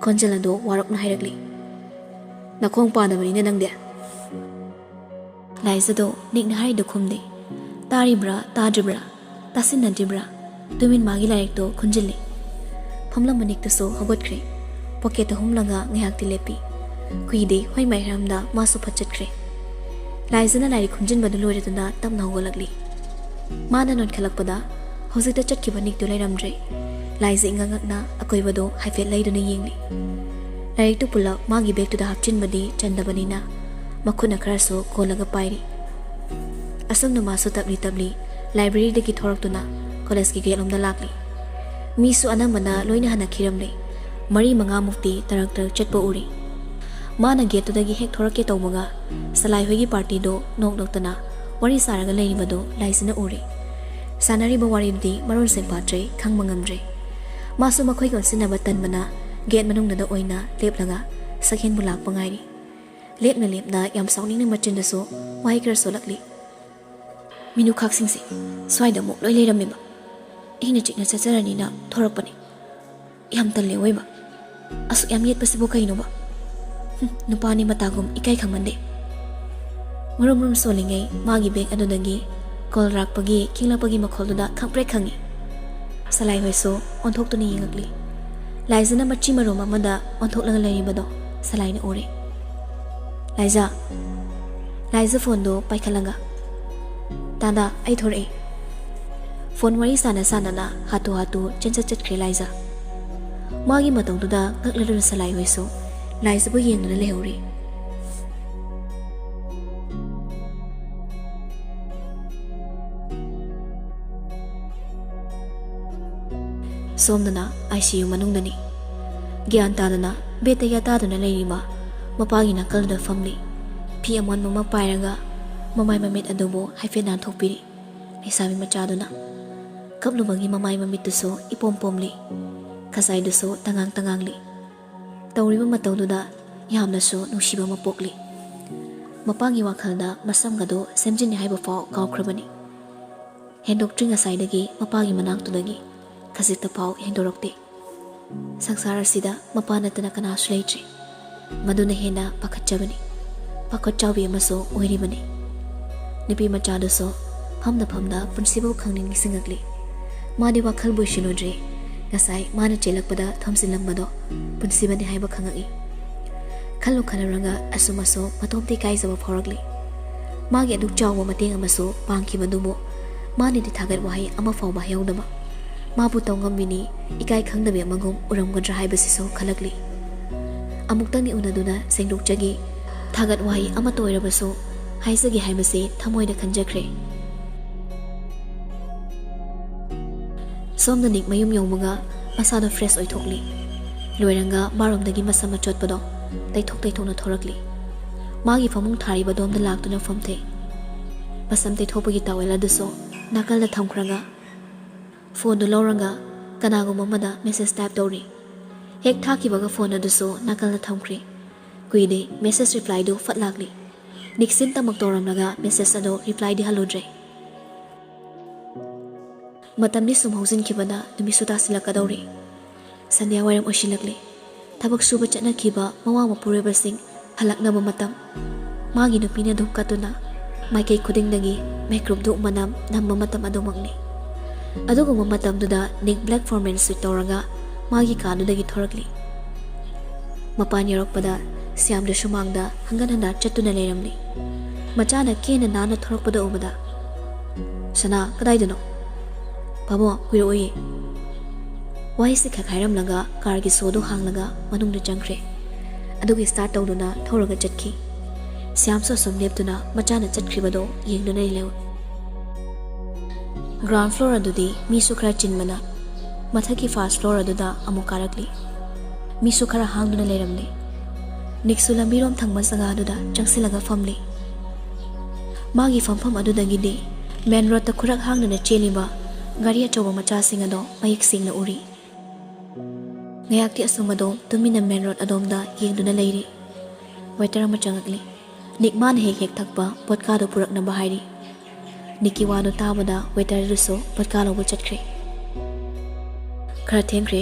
ꯈꯣꯟꯖꯦꯜ ꯑꯗꯨ ꯋꯥꯔꯞꯅ ꯍꯥꯏꯔꯛꯂꯤ, "ꯅꯈꯣꯡ ꯄꯥꯗꯕꯅꯤꯅ ꯅꯪꯗꯤ?" ꯂꯥꯏꯖꯥꯗꯣ ꯅꯤꯛꯅ ꯍꯥꯏꯔꯤꯗꯨ ꯈꯨꯝꯗꯦ꯫ ꯇꯥꯔꯤꯕ꯭ꯔꯥ ꯇꯥꯗ꯭ꯔꯤꯕ꯭ꯔꯥ, ꯇꯥꯁꯤꯟꯅꯗ꯭ꯔꯤꯕ꯭ꯔꯥ, ꯇꯨꯃꯤꯟ ꯃꯥꯒꯤ ꯂꯥꯏꯔꯤꯛꯇꯣ ꯈꯨꯟꯖꯤꯜꯂꯤ꯫ ꯐꯝꯂꯝꯕ ꯅꯤꯛꯇꯨꯁꯨ ꯍꯧꯒꯠꯈ꯭ꯔꯦ꯫ ꯄꯣꯀꯦꯠꯇ ꯍꯨꯝꯂꯒ ꯉꯥꯏꯍꯥꯛꯇꯤ ꯂꯦꯞꯄꯤ꯫ ꯀꯨꯏꯗꯦ ꯍꯣꯏ ꯃꯥꯏꯍꯥꯔꯝꯗ ꯃꯥꯁꯨ ꯐꯠ ꯆꯠꯈ꯭ꯔꯦ꯫ ꯂꯥꯏꯖꯥꯅ ꯂꯥꯏꯔꯤꯛ ꯈꯨꯟꯖꯤꯟꯕꯗꯨ ꯂꯣꯏꯔꯗꯨꯅ ꯇꯞꯅ ꯍꯧꯒꯠꯂꯛꯂꯤ꯫ ꯃꯥꯅ ꯅꯣꯟꯈꯠꯂꯛꯄꯗ ꯍꯧꯖꯤꯛꯇ ꯆꯠꯈꯤꯕ ꯅꯤꯛꯇꯨ ꯂꯩꯔꯝꯗ꯭ꯔꯦ꯫ ꯂꯥꯏꯖꯥ ꯏꯉꯛ ꯉꯛꯅ ꯑꯀꯣꯏꯕꯗꯣ ꯍꯥꯏꯐꯦꯠ ꯂꯩꯗꯨꯅ ꯌꯦꯡꯂꯤ꯫ ꯂꯥꯏꯔꯤꯛꯇꯨ ꯄꯨꯂꯞ ꯃꯥꯒꯤ ꯕꯦꯒꯇꯨꯗ ꯍꯥꯞꯆꯤꯟꯕꯗꯤ ꯆꯟꯗꯕꯅꯤꯅ ꯃꯈꯨꯠꯅ ꯈꯔꯁꯨ ꯀꯣꯜꯂꯒ ꯄꯥꯏꯔꯤ꯫ ꯑꯁꯨꯝꯅ ꯃꯥꯁꯨ ꯇꯞꯂꯤ ꯇꯞꯂꯤ ꯂꯥꯏꯕ꯭ꯔꯦꯔꯤꯗꯒꯤ ꯊꯣꯔꯛꯇꯨꯅ ꯀꯣꯂꯦꯖꯀꯤ ꯒꯦꯠꯂꯣꯝꯗ ꯂꯥꯛꯂꯤ꯫ ꯃꯤꯁꯨ ꯑꯅꯝꯕꯅ ꯂꯣꯏꯅ ꯍꯟꯅꯈꯤꯔꯝꯂꯦ꯫ ꯃꯔꯤ ꯃꯉꯥꯃꯨꯛꯇꯤ ꯇꯔꯛ ꯇꯔꯛ ꯆꯠꯄ ꯎꯔꯤ꯫ ꯃꯥꯅ ꯒꯦꯠꯇꯨꯗꯒꯤ ꯍꯦꯛ ꯊꯣꯔꯛꯀꯦ ꯇꯧꯕꯒ ꯁꯂꯥꯏ ꯍꯣꯏꯒꯤ ꯄꯥꯔꯇꯤꯗꯣ ꯅꯣꯛ ꯅꯣꯛꯇꯅ ꯋꯥꯔꯤ ꯁꯥꯔꯒ ꯂꯩꯔꯤꯕꯗꯣ ꯂꯥꯏꯖꯥꯅ ꯎꯔꯦ꯫ ꯁꯥꯟꯅꯔꯤꯕ ꯋꯥꯔꯤꯗꯨꯗꯤ ꯃꯔꯣꯟ ꯁꯦꯝꯐꯥꯠꯇ꯭ꯔꯦ, ꯈꯪꯕ ꯉꯝꯗ꯭ꯔꯦ꯫ ꯃꯥꯁꯨ ꯃꯈꯣꯏꯒ ꯑꯣꯟꯁꯤꯟꯅꯕ ꯇꯟꯕꯅ ꯒꯦꯠ ꯃꯅꯨꯡꯗꯨꯗ ꯑꯣꯏꯅ ꯂꯦꯞꯂꯒ ꯁꯛꯍꯦꯟꯕꯨ ꯂꯥꯛꯄ ꯉꯥꯏꯔꯤ꯫ ꯂꯦꯞꯅ ꯂꯦꯞꯅ ꯌꯥꯝ ꯁꯥꯎꯅꯤꯡꯅ ꯃꯆꯤꯟꯗꯁꯨ ꯋꯥꯍꯩ ꯈꯔ ꯁꯣꯜꯂꯛꯂꯤ꯫ "ꯃꯤꯅꯨꯈꯥꯛꯁꯤꯡꯁꯦ ꯁ꯭ꯋꯥꯏꯗ ꯑꯃꯨꯛ ꯂꯣꯏ ꯂꯩꯔꯝꯃꯦꯕ꯫ ꯏꯪꯅ ꯆꯤꯛꯅ ꯆꯠꯆꯔꯅꯤꯅ ꯊꯣꯔꯛꯄꯅꯦ꯫ ꯌꯥꯝ ꯇꯜꯂꯦ ꯑꯣꯏꯕ꯫ ꯑꯁꯨꯛ ꯌꯥꯝ ꯌꯦꯠꯄꯁꯤꯕꯨ ꯀꯩꯅꯣꯕ? ꯍꯨꯝ, ꯅꯨꯄꯥꯅꯤ ꯃꯇꯥꯒꯨꯝ ꯏꯀꯥꯏ ꯈꯪꯃꯟꯗꯦ꯫" ꯃꯔꯨꯝ ꯃꯔꯨꯝ ꯁꯣꯜꯂꯤꯉꯩ ꯃꯥꯒꯤ ꯕꯦꯒ ꯑꯗꯨꯗꯒꯤ ꯀꯣꯜ ꯔꯥꯛꯄꯒꯤ ꯈꯤꯡꯂꯛꯄꯒꯤ ꯃꯈꯣꯜꯗꯨꯗ ꯈꯪꯄ꯭ꯔꯦꯛ ꯈꯪꯉꯤ꯫ ꯁꯂꯥꯏ ꯍꯣꯏꯁꯨ ꯑꯣꯟꯊꯣꯛꯇꯨꯅ ꯌꯦꯡꯉꯛꯂꯤ꯫ ꯂꯥꯏꯖꯥꯅ ꯃꯆꯤ ꯃꯔꯨꯝ ꯑꯃꯗ ꯑꯣꯟꯊꯣꯛꯂꯒ ꯂꯩꯔꯤꯕꯗꯣ ꯁꯂꯥꯏꯅ ꯎꯔꯦ꯫ "ꯂꯥꯏꯖꯥ꯫" ꯂꯥꯏꯖꯥ ꯐꯣꯟꯗꯨ ꯄꯥꯏꯈꯠꯂꯒ, "ꯇꯥꯗꯥ, ꯑꯩ ꯊꯣꯔꯛꯑꯦ꯫" ꯐꯣꯟ ꯋꯥꯔꯤ ꯁꯥꯟꯅ ꯁꯥꯟꯅꯅ ꯍꯥꯊꯨ ꯍꯥꯊꯨ ꯆꯦꯟꯆꯠ ꯆꯠꯈ꯭ꯔꯦ ꯂꯥꯏꯖꯥ꯫ ꯃꯥꯒꯤ ꯃꯇꯧꯗꯨꯗ ꯉꯛꯂꯗꯨꯅ ꯁꯂꯥꯏ ꯍꯣꯏꯁꯨ ꯂꯥꯏꯖꯥꯕꯨ ꯌꯦꯡꯗꯨꯅ ꯂꯩꯍꯧꯔꯤ꯫ ꯁꯣꯝꯗꯅ ꯑꯥꯏ ꯁꯤ ꯌꯨ ꯃꯅꯨꯡꯗꯅꯤ꯫ ꯒ꯭ꯌꯥꯟ ꯇꯥꯗꯅ ꯕꯦꯠꯇ ꯌꯥꯇꯥꯗꯨꯅ ꯂꯩꯔꯤꯕ ꯃꯄꯥꯒꯤ ꯅꯥꯀꯜꯗꯨꯗ ꯐꯝꯂꯤ꯫ ꯐꯤ ꯑꯃꯣꯟꯕ ꯑꯃ ꯄꯥꯏꯔꯒ ꯃꯃꯥꯏ ꯃꯃꯤꯠ ꯑꯗꯨꯕꯨ ꯍꯥꯏꯐꯦꯠ ꯅꯥꯟꯊꯣꯛꯄꯤꯔꯤ ꯂꯩꯁꯥꯕꯤ ꯃꯆꯥꯗꯨꯅ꯫ ꯀꯞꯂꯨꯕꯒꯤ ꯃꯃꯥꯏ ꯃꯃꯤꯠꯇꯨꯁꯨ ꯏꯄꯣꯝ ꯄꯣꯝꯂꯤ꯫ ꯈꯖꯥꯏꯗꯨꯁꯨ ꯇꯉꯥꯡ ꯇꯉꯥꯡꯂꯤ꯫ ꯇꯧꯔꯤꯕ ꯃꯇꯧꯗꯨꯗ ꯌꯥꯝꯅꯁꯨ ꯅꯨꯡꯁꯤꯕ ꯑꯃ ꯄꯣꯛꯂꯤ꯫ ꯃꯄꯥꯒꯤ ꯋꯥꯈꯜꯗ ꯃꯁꯝꯒꯗꯣ ꯁꯦꯝꯖꯤꯟꯅꯤ ꯍꯥꯏꯕ ꯐꯥꯎ ꯀꯥꯎꯈ꯭ꯔꯕꯅꯤ꯫ ꯍꯦꯟꯗꯣꯛꯇ꯭ꯔꯤ ꯉꯁꯥꯏꯗꯒꯤ ꯃꯄꯥꯒꯤ ꯃꯅꯥꯛꯇꯨꯗꯒꯤ ꯈꯖꯤꯛꯇ ꯐꯥꯎ ꯍꯦꯟꯗꯣꯔꯛꯇꯦ꯫ ꯁꯪꯁꯥꯔ ꯑꯁꯤꯗ ꯃꯄꯥ ꯅꯠꯇꯅ ꯀꯅꯥꯁꯨ ꯂꯩꯇ꯭ꯔꯤ꯫ ꯃꯗꯨꯅ ꯍꯦꯟꯅ ꯄꯥꯈꯠꯆꯕꯅꯤ꯫ ꯄꯥꯈꯠ ꯆꯥꯎꯕꯤ ꯑꯃꯁꯨ ꯑꯣꯏꯔꯤꯕꯅꯤ꯫ ꯅꯨꯄꯤ ꯃꯆꯥꯗꯨꯁꯨ ꯐꯝꯅ ꯐꯝꯅ ꯄꯨꯟꯁꯤꯕꯨ ꯈꯪꯅꯤꯡ ꯅꯤꯡꯁꯤꯡꯉꯛꯂꯤ꯫ ꯃꯥꯗꯤ ꯋꯥꯈꯜꯕꯨ ꯏꯁꯤꯜꯂꯨꯗ꯭ꯔꯤ꯫ ꯉꯁꯥꯏ ꯃꯥꯅ ꯆꯦꯜꯂꯛꯄꯗ ꯊꯣꯝꯖꯤꯜꯂꯝꯕꯗꯣ ꯄꯨꯟꯁꯤꯕꯅꯤ ꯍꯥꯏꯕ ꯈꯪꯉꯛꯏ꯫ ꯈꯜꯂꯨ ꯈꯜꯂꯨꯔꯒ ꯑꯁꯨꯝ ꯑꯁꯨꯝ ꯃꯇꯣꯝꯇ ꯏꯀꯥꯏꯖꯕ ꯐꯥꯎꯔꯛꯂꯤ꯫ ꯃꯥꯒꯤ ꯑꯗꯨꯛ ꯆꯥꯎꯕ ꯃꯇꯦꯡ ꯑꯃꯁꯨ ꯄꯥꯡꯈꯤꯕꯗꯨꯕꯨ ꯃꯥꯅꯗꯤ ꯊꯥꯒꯠ ꯋꯥꯍꯩ ꯑꯃ ꯐꯥꯎꯕ ꯍꯥꯏꯍꯧꯗꯕ꯫ ꯃꯥꯕꯨ ꯇꯧꯉꯝꯃꯤꯅꯤ, ꯏꯀꯥꯏ ꯈꯪꯗꯕꯤ ꯑꯃꯒꯨꯝ ꯎꯔꯝꯒꯗ꯭ꯔꯥ ꯍꯥꯏꯕꯁꯤꯁꯨ ꯈꯜꯂꯛꯂꯤ꯫ ꯑꯃꯨꯛꯇꯪꯗꯤ ꯎꯅꯗꯨꯅ ꯁꯦꯡꯗꯣꯛꯆꯒꯦ, ꯊꯥꯒꯠ ꯋꯥꯍꯩ ꯑꯃꯠꯇ ꯑꯣꯏꯔꯕꯁꯨ ꯍꯥꯏꯖꯒꯦ ꯍꯥꯏꯕꯁꯤ ꯊꯃꯣꯏꯗ ꯈꯟꯖꯈ꯭ꯔꯦ꯫ ꯁꯣꯝꯗ ꯅꯤꯛ ꯃꯌꯨꯝ ꯌꯧꯕꯒ ꯃꯁꯥꯗꯣ ꯐ꯭ꯔꯦꯁ ꯑꯣꯏꯊꯣꯛꯂꯤ꯫ ꯂꯣꯏꯔꯒ ꯃꯥꯔꯣꯝꯗꯒꯤ ꯃꯁꯝ ꯑꯆꯣꯠꯄꯗꯣ ꯇꯩꯊꯣꯛ ꯇꯩꯊꯣꯛꯅ ꯊꯣꯔꯛꯂꯤ꯫ ꯃꯥꯒꯤ ꯐꯃꯨꯡ ꯊꯥꯔꯤꯕ ꯑꯗꯣꯝꯗ ꯂꯥꯛꯇꯨꯅ ꯐꯝꯊꯩ꯫ ꯃꯁꯝ ꯇꯩꯊꯣꯛꯄꯒꯤ ꯇꯥꯋꯦꯜ ꯑꯗꯨꯁꯨ ꯅꯥꯀꯜꯗ ꯊꯝꯈ꯭ꯔꯒ ꯐꯣꯟꯗꯨ ꯂꯧꯔꯒ ꯀꯅꯥꯒꯨꯝꯕ ꯑꯃꯗ ꯃꯦꯁꯦꯖ ꯇꯥꯏꯞ ꯇꯧꯔꯤ꯫ ꯍꯦꯛ ꯊꯥꯈꯤꯕꯒ ꯐꯣꯟ ꯑꯗꯨꯁꯨ ꯅꯥꯀꯜꯗ ꯊꯝꯈ꯭ꯔꯦ꯫ ꯀꯨꯏꯗꯦ, ꯃꯦꯁꯦꯖ ꯔꯤꯄ꯭ꯂꯥꯏꯗꯨ ꯐꯠ ꯂꯥꯛꯂꯤ꯫ ꯅꯤꯛꯁꯤꯟ ꯇꯃꯛ ꯇꯧꯔꯝꯂꯒ ꯃꯦꯁꯦꯖ ꯑꯗꯨ ꯔꯤꯄ꯭ꯂꯥꯏꯗꯤ ꯍꯜꯂꯨꯗ꯭ꯔꯦ꯫ ꯃꯇꯝꯗꯤ ꯁꯨꯝ ꯍꯧꯖꯤꯟꯈꯤꯕꯅ ꯅꯨꯃꯤꯠꯁꯨ ꯇꯥꯁꯤꯜꯂꯛꯀꯗꯧꯔꯦ꯫ ꯁꯟꯙ꯭ꯌꯥ ꯋꯥꯏꯔꯝ ꯑꯣꯏꯁꯤꯜꯂꯛꯂꯦ꯫ ꯊꯕꯛ ꯁꯨꯕ ꯆꯠꯅꯈꯤꯕ ꯃꯋꯥ ꯃꯄꯨꯔꯣꯏꯕꯁꯤꯡ ꯍꯜꯂꯛꯅꯕ ꯃꯇꯝ꯫ ꯃꯥꯒꯤ ꯅꯨꯄꯤꯅ ꯙꯨꯞ ꯀꯠꯇꯨꯅ ꯃꯥꯏꯀꯩ ꯈꯨꯗꯤꯡꯗꯒꯤ ꯃꯩꯀ꯭ꯔꯨꯞ ꯙꯨꯞ ꯃꯅꯝ ꯅꯝꯕ ꯃꯇꯝ ꯑꯗꯨꯃꯛꯅꯤ꯫ ꯑꯗꯨꯒꯨꯝꯕ ꯃꯇꯝꯗꯨꯗ ꯅꯤꯛ ꯕ꯭ꯂꯦꯛ ꯐꯣꯔꯃꯦꯜ ꯁꯨꯠ ꯇꯧꯔꯒ ꯃꯥꯒꯤ ꯀꯥꯗꯨꯗꯒꯤ ꯊꯣꯔꯛꯂꯤ꯫ ꯃꯄꯥꯟ ꯌꯧꯔꯛꯄꯗ ꯁ꯭ꯌꯥꯝꯗꯨ ꯁꯨꯃꯥꯡꯗ ꯍꯪꯒꯠ ꯍꯟꯗ ꯆꯠꯇꯨꯅ ꯂꯩꯔꯝꯂꯤ꯫ ꯃꯆꯥꯅ ꯀꯦꯅ ꯅꯥꯟꯅ ꯊꯣꯔꯛꯄꯗ ꯎꯕꯗ, "ꯁꯅꯥ, ꯀꯗꯥꯏꯗꯅꯣ?" "ꯄꯥꯕꯨꯡ, ꯀꯨꯏꯔꯛꯑꯣꯏꯌꯦ꯫" ꯋꯥꯍꯩꯁꯤ ꯈꯛ ꯍꯥꯏꯔꯝꯂꯒ ꯀꯥꯔꯒꯤ ꯁꯣꯗꯨ ꯍꯥꯡꯂꯒ ꯃꯅꯨꯡꯗ ꯆꯪꯈ꯭ꯔꯦ꯫ ꯑꯗꯨꯒ ꯁ꯭ꯇꯥꯔꯠ ꯇꯧꯗꯨꯅ ꯊꯧꯔꯒ ꯆꯠꯈꯤ꯫ ꯁ꯭ꯌꯥꯝꯁꯨ ꯑꯁꯨꯝ ꯂꯦꯞꯇꯨꯅ ꯃꯆꯥꯅ ꯆꯠꯈ꯭ꯔꯤꯕꯗꯣ ꯌꯦꯡꯗꯨꯅ ꯂꯩꯍꯧꯏ꯫ ꯒ꯭ꯔꯥꯎꯟ ꯐ꯭ꯂꯣꯔ ꯑꯗꯨꯗꯤ ꯃꯤꯁꯨ ꯈꯔ ꯆꯤꯟꯕꯅ ꯃꯊꯛꯀꯤ ꯐꯥꯔꯁ ꯐ꯭ꯂꯣꯔ ꯑꯗꯨꯗ ꯑꯃꯨꯛ ꯀꯥꯔꯛꯂꯤ꯫ ꯃꯤꯁꯨ ꯈꯔ ꯍꯥꯡꯗꯨꯅ ꯂꯩꯔꯝꯂꯤ꯫ ꯅꯤꯛꯁꯨ ꯂꯝꯕꯤꯔꯣꯝ ꯊꯪꯕ ꯖꯒꯥꯗꯨꯗ ꯆꯪꯁꯤꯜꯂꯒ ꯐꯝꯂꯤ꯫ ꯃꯥꯒꯤ ꯐꯝꯐꯝ ꯑꯗꯨꯗꯒꯤꯗꯤ ꯃꯦꯟ ꯔꯣꯗꯇ ꯈꯨꯔꯛ ꯍꯥꯡꯗꯨꯅ ꯆꯦꯜꯂꯤꯕ ꯒꯥꯔꯤ ꯑꯆꯧꯕ ꯃꯆꯥꯁꯤꯡ ꯑꯗꯣ ꯃꯌꯦꯛ ꯁꯦꯡꯅ ꯎꯔꯤ꯫ ꯉꯥꯏꯍꯥꯛꯇꯤ ꯑꯁꯨꯝ ꯑꯗꯣ ꯇꯨꯃꯤꯟꯅ ꯃꯦꯟ ꯔꯣꯗ ꯑꯗꯣꯝꯗ ꯌꯦꯡꯗꯨꯅ ꯂꯩꯔꯤ꯫ ꯋꯦꯇꯔ ꯑꯃ ꯆꯪꯉꯛꯂꯤ꯫ ꯅꯤꯛ ꯃꯥꯅ ꯍꯦꯛ ꯍꯦꯛ ꯊꯛꯄ ꯕꯣꯗꯀꯥꯗꯣ ꯄꯨꯔꯛꯅꯕ ꯍꯥꯏꯔꯤ꯫ ꯅꯤꯛꯀꯤ ꯋꯥꯗꯣ ꯇꯥꯕꯗ ꯋꯦꯇꯔꯗꯨꯁꯨ ꯕꯣꯗꯀꯥ ꯂꯧꯕ ꯆꯠꯈ꯭ꯔꯦ꯫ ꯈꯔ ꯊꯦꯡꯈ꯭ꯔꯦ꯫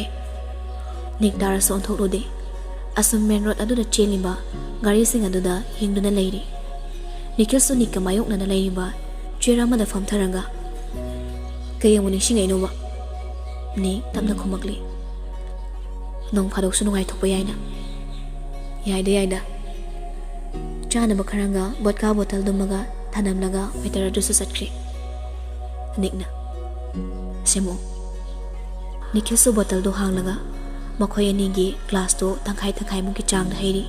ꯅꯤꯛ ꯇꯥꯔꯁꯨ ꯑꯣꯟꯊꯣꯛꯂꯨꯗꯦ꯫ ꯑꯁꯨꯝ ꯃꯦꯟ ꯔꯣꯗ ꯑꯗꯨꯗ ꯆꯦꯜꯂꯤꯕ ꯒꯥꯔꯤꯁꯤꯡ ꯑꯗꯨꯗ ꯌꯦꯡꯗꯨꯅ ꯂꯩꯔꯤ꯫ ꯅꯤꯈꯤꯜꯁꯨ ꯅꯤꯛꯀ ꯃꯥꯌꯣꯛꯅꯅ ꯂꯩꯔꯤꯕ ꯆꯤꯌꯔ ꯑꯃꯗ ꯐꯝꯊꯔꯒ, "ꯀꯩ ꯑꯃꯨꯛ ꯅꯤꯡꯁꯤꯡꯉꯛꯏꯅꯣꯕ?" ꯅꯤꯛ ꯇꯞꯅ ꯈꯨꯝꯃꯛꯂꯤ꯫ "ꯅꯣꯡ ꯐꯥꯗꯣꯛꯁꯨ ꯅꯨꯡꯉꯥꯏꯊꯣꯛꯄ ꯌꯥꯏꯅ?" "ꯌꯥꯏꯗ, ꯌꯥꯏꯗ꯫" ꯆꯥꯅꯕ ꯈꯔꯒ ꯕꯣꯗꯀꯥ ꯕꯣꯇꯜꯗꯨꯃꯒ ꯊꯅꯝꯂꯒ ꯋꯦꯇꯔ ꯑꯗꯨꯁꯨ ꯆꯠꯈ꯭ꯔꯦ꯫ ꯅꯤꯛꯅ, "ꯁꯦꯝꯃꯛꯑꯣ꯫" ꯅꯤꯈꯤꯜꯁꯨ ꯕꯣꯇꯜꯗꯨ ꯍꯥꯡꯂꯒ ꯃꯈꯣꯏ ꯑꯅꯤꯒꯤ ꯒ꯭ꯂꯥꯁꯇꯨ ꯇꯪꯈꯥꯏ ꯇꯪꯈꯥꯏꯃꯨꯛꯀꯤ ꯆꯥꯡꯗ ꯍꯩꯔꯤ꯫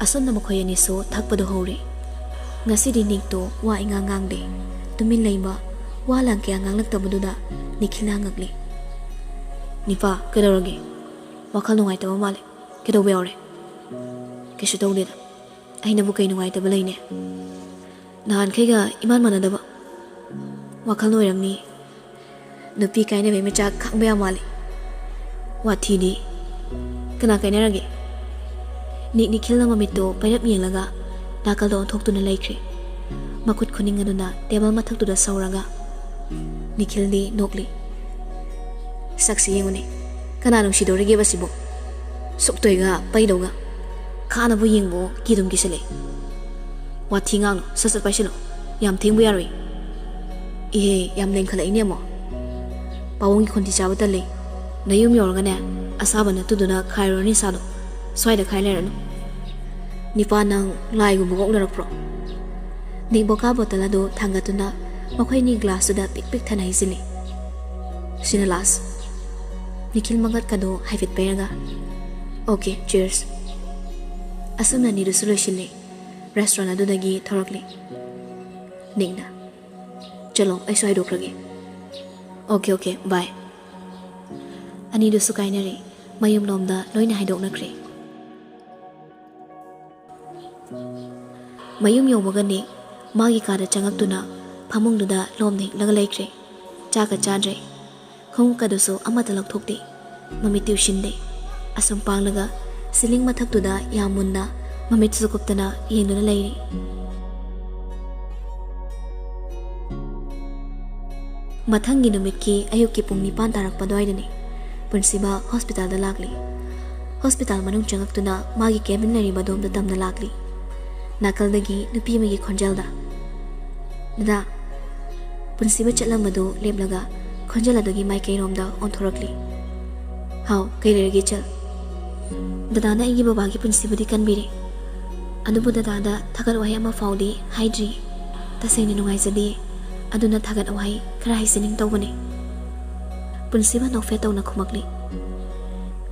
ꯑꯁꯨꯝꯅ ꯃꯈꯣꯏ ꯑꯅꯤꯁꯨ ꯊꯛꯄꯗꯨ ꯍꯧꯔꯦ꯫ ꯉꯁꯤꯗꯤ ꯅꯤꯛꯇꯣ ꯋꯥ ꯏꯉꯥꯡ ꯉꯥꯡꯗꯦ꯫ ꯇꯨꯃꯤꯟ ꯂꯩꯕ, ꯋꯥ ꯂꯥꯡ ꯀꯌꯥ ꯉꯥꯡꯂꯛꯇꯕꯗꯨꯗ ꯅꯤꯈꯤꯜꯅ ꯍꯪꯉꯛꯂꯤ, "ꯅꯤꯄꯥ, ꯀꯩꯗꯧꯔꯒꯦ? ꯋꯥꯈꯜ ꯅꯨꯡꯉꯥꯏꯇꯕ ꯃꯥꯜꯂꯦ꯫ ꯀꯩꯗꯧꯕ ꯌꯥꯎꯔꯦ?" "ꯀꯩꯁꯨ ꯇꯧꯗꯦꯗ꯫ ꯑꯩꯅꯕꯨ ꯀꯩ ꯅꯨꯡꯉꯥꯏꯇꯕ ꯂꯩꯅꯦ? ꯅꯍꯥꯟꯈꯩꯒ ꯏꯃꯥꯟ ꯃꯥꯟꯅꯗꯕ ꯋꯥꯈꯜ ꯑꯣꯏꯔꯝꯅꯤ꯫ ꯅꯨꯄꯤ ꯀꯥꯏꯅꯕꯩ ꯃꯆꯥꯛ ꯈꯪꯕ ꯌꯥꯝ ꯃꯥꯜꯂꯤ꯫ ꯋꯥꯊꯤꯗꯤ꯫ ꯀꯅꯥ ꯀꯥꯏꯅꯔꯒꯦ?" ꯅꯤꯛ ꯅꯤꯈꯤꯜꯅ ꯃꯃꯤꯠꯇꯣ ꯄꯩꯔꯞ ꯌꯦꯡꯂꯒ ꯅꯥꯀꯜꯗ ꯑꯣꯟꯊꯣꯛꯇꯨꯅ ꯂꯩꯈ꯭ꯔꯦ꯫ ꯃꯈꯨꯠ ꯈꯨꯅꯤꯡ ꯑꯗꯨꯅ ꯇꯦꯕꯜ ꯃꯊꯛꯇꯨꯗ ꯁꯧꯔꯒ, ꯅꯤꯈꯤꯜꯗꯤ ꯅꯣꯛꯂꯤ꯫ "ꯁꯛꯁꯤ ꯌꯦꯡꯉꯨꯅꯦ, ꯀꯅꯥ ꯅꯨꯡꯁꯤꯗꯧꯔꯤꯒꯦꯕ ꯁꯤꯕꯣ? ꯁꯨꯛꯇꯣꯏꯒ ꯄꯩꯗꯧꯒ꯫ ꯈꯥꯅꯕꯨ ꯌꯦꯡꯕꯨ ꯀꯤꯗꯨꯝ ꯀꯤꯁꯤꯜꯂꯦ꯫ ꯋꯥꯊꯤ ꯉꯥꯡꯅꯨ, ꯁꯠ ꯁꯠ ꯄꯥꯏꯁꯤꯜꯂꯨ꯫ ꯌꯥꯝ ꯊꯦꯡꯕ ꯌꯥꯔꯣꯏ꯫" "ꯏꯍꯦ, ꯌꯥꯝ ꯂꯦꯡꯈꯠꯂꯛꯏꯅꯦ ꯑꯃꯨꯛ꯫ ꯄꯥꯕꯨꯡꯒꯤ ꯈꯣꯟꯊꯤ ꯆꯥꯕ ꯇꯜꯂꯦ꯫ ꯅꯌꯨꯝ ꯌꯧꯔꯒꯅꯦ, ꯑꯁꯥꯕ ꯅꯠꯇꯨꯗꯨꯅ ꯈꯥꯏꯔꯨꯔꯅꯤ ꯁꯥꯗꯣ꯫ ꯁ꯭ꯋꯥꯏꯗ ꯈꯥꯏ ꯂꯩꯔꯅꯨ꯫ ꯅꯤꯄꯥ, ꯅꯪ ꯂꯥꯏꯒꯨꯝꯕꯒ ꯑꯣꯛꯅꯔꯛꯄ꯭ꯔꯣ?" ꯅꯤꯛ ꯕꯣꯗꯀꯥ ꯕꯣꯇꯜ ꯑꯗꯨ ꯊꯥꯡꯒꯠꯇꯨꯅ ꯃꯈꯣꯏꯅꯤ ꯒ꯭ꯂꯥꯁꯇꯨꯗ ꯄꯤꯛ ꯄꯤꯛ ꯊꯟꯅ ꯍꯩꯖꯤꯜꯂꯤ꯫ "ꯁꯤꯅ ꯂꯥꯁ꯫" ꯅꯤꯈꯤꯜ ꯃꯉꯛꯀꯗꯣ ꯍꯥꯏꯐꯦꯠ ꯄꯩꯔꯒ, "ꯑꯣꯀꯦ, ꯆꯤꯌꯔꯁ꯫" ꯑꯁꯨꯝꯅ ꯑꯅꯤꯗꯨꯁꯨ ꯂꯣꯏꯁꯤꯜꯂꯤ꯫ ꯔꯦꯁꯇꯨꯔꯦꯟ ꯑꯗꯨꯗꯒꯤ ꯊꯣꯔꯛꯂꯤ꯫ ꯅꯤꯛꯅ, "ꯆꯠꯂꯣ, ꯑꯩꯁꯨ ꯍꯥꯏꯗꯣꯛꯈ꯭ꯔꯒꯦ꯫" "ꯑꯣꯀꯦ, ꯑꯣꯀꯦ, ꯕꯥꯏ꯫" ꯑꯅꯤꯗꯨꯁꯨ ꯀꯥꯏꯅꯔꯦ꯫ ꯃꯌꯨꯝꯂꯣꯝꯗ ꯂꯣꯏꯅ ꯍꯥꯏꯗꯣꯛꯅꯈ꯭ꯔꯦ꯫ ꯃꯌꯨꯝ ꯌꯧꯕꯒꯅꯤ ꯃꯥꯒꯤ ꯀꯥꯗ ꯆꯪꯉꯛꯇꯨꯅ ꯐꯃꯨꯡꯗꯨꯗ ꯂꯣꯝꯅ ꯍꯤꯞꯂꯒ ꯂꯩꯈ꯭ꯔꯦ꯫ ꯆꯥꯛꯀ ꯆꯥꯗ꯭ꯔꯦ꯫ ꯈꯣꯡꯎꯞꯀꯗꯨꯁꯨ ꯑꯃꯠꯇ ꯂꯧꯊꯣꯛꯇꯦ꯫ ꯃꯃꯤꯠꯇꯤ ꯎꯏꯁꯤꯟꯗꯦ꯫ ꯑꯁꯨꯝ ꯄꯥꯡꯂꯒ ꯁꯤꯂꯤꯡ ꯃꯊꯛꯇꯨꯗ ꯌꯥꯝ ꯃꯨꯟꯅ ꯃꯃꯤꯠꯁꯨ ꯀꯨꯞꯇꯅ ꯌꯦꯡꯗꯨꯅ ꯂꯩꯔꯤ꯫ ꯃꯊꯪꯒꯤ ꯅꯨꯃꯤꯠꯀꯤ ꯑꯌꯨꯛꯀꯤ ꯄꯨꯡ ꯅꯤꯄꯥꯟ ꯇꯥꯔꯛꯄ ꯑꯗꯨꯋꯥꯏꯗꯅꯤ ꯄꯨꯟꯁꯤꯕ ꯍꯣꯁꯄꯤꯇꯥꯜꯗ ꯂꯥꯛꯂꯤ꯫ ꯍꯣꯁꯄꯤꯇꯥꯜ ꯃꯅꯨꯡ ꯆꯪꯉꯛꯇꯨꯅ ꯃꯥꯒꯤ ꯀꯦꯕꯤꯟ ꯂꯩꯔꯤꯕ ꯑꯗꯣꯝꯗ ꯇꯝꯅ ꯂꯥꯛꯂꯤ꯫ ꯅꯥꯀꯜꯗꯒꯤ ꯅꯨꯄꯤ ꯑꯃꯒꯤ ꯈꯣꯟꯖꯦꯜꯗ, "ꯗꯗꯥ!" ꯄꯨꯟꯁꯤꯕ ꯆꯠꯂꯝꯕꯗꯨ ꯂꯦꯞꯂꯒ ꯈꯣꯟꯖꯦꯜ ꯑꯗꯨꯒꯤ ꯃꯥꯏꯀꯩꯔꯣꯝꯗ ꯑꯣꯟꯊꯣꯔꯛꯂꯤ꯫ "ꯍꯥꯎ, ꯀꯩ ꯂꯩꯔꯒꯦ ꯏꯆꯜ?" "ꯗꯗꯥꯅ ꯑꯩꯒꯤ ꯕꯕꯥꯒꯤ ꯄꯨꯟꯁꯤꯕꯨꯗꯤ ꯀꯟꯕꯤꯔꯦ, ꯑꯗꯨꯕꯨ ꯗꯗꯥꯗ ꯊꯥꯒꯠ ꯋꯥꯍꯩ ꯑꯃ ꯐꯥꯎꯗꯤ ꯍꯥꯏꯗ꯭ꯔꯤ꯫ ꯇꯁꯦꯡꯅ ꯅꯨꯡꯉꯥꯏꯖꯗꯦ, ꯑꯗꯨꯅ ꯊꯥꯒꯠ ꯋꯥꯍꯩ ꯈꯔ ꯍꯥꯏꯖꯅꯤꯡ ꯇꯧꯕꯅꯤ꯫" ꯄꯨꯟꯁꯤꯕ ꯅꯣꯛꯐꯦꯠ ꯇꯧꯅ ꯈꯨꯝꯃꯛꯂꯤ꯫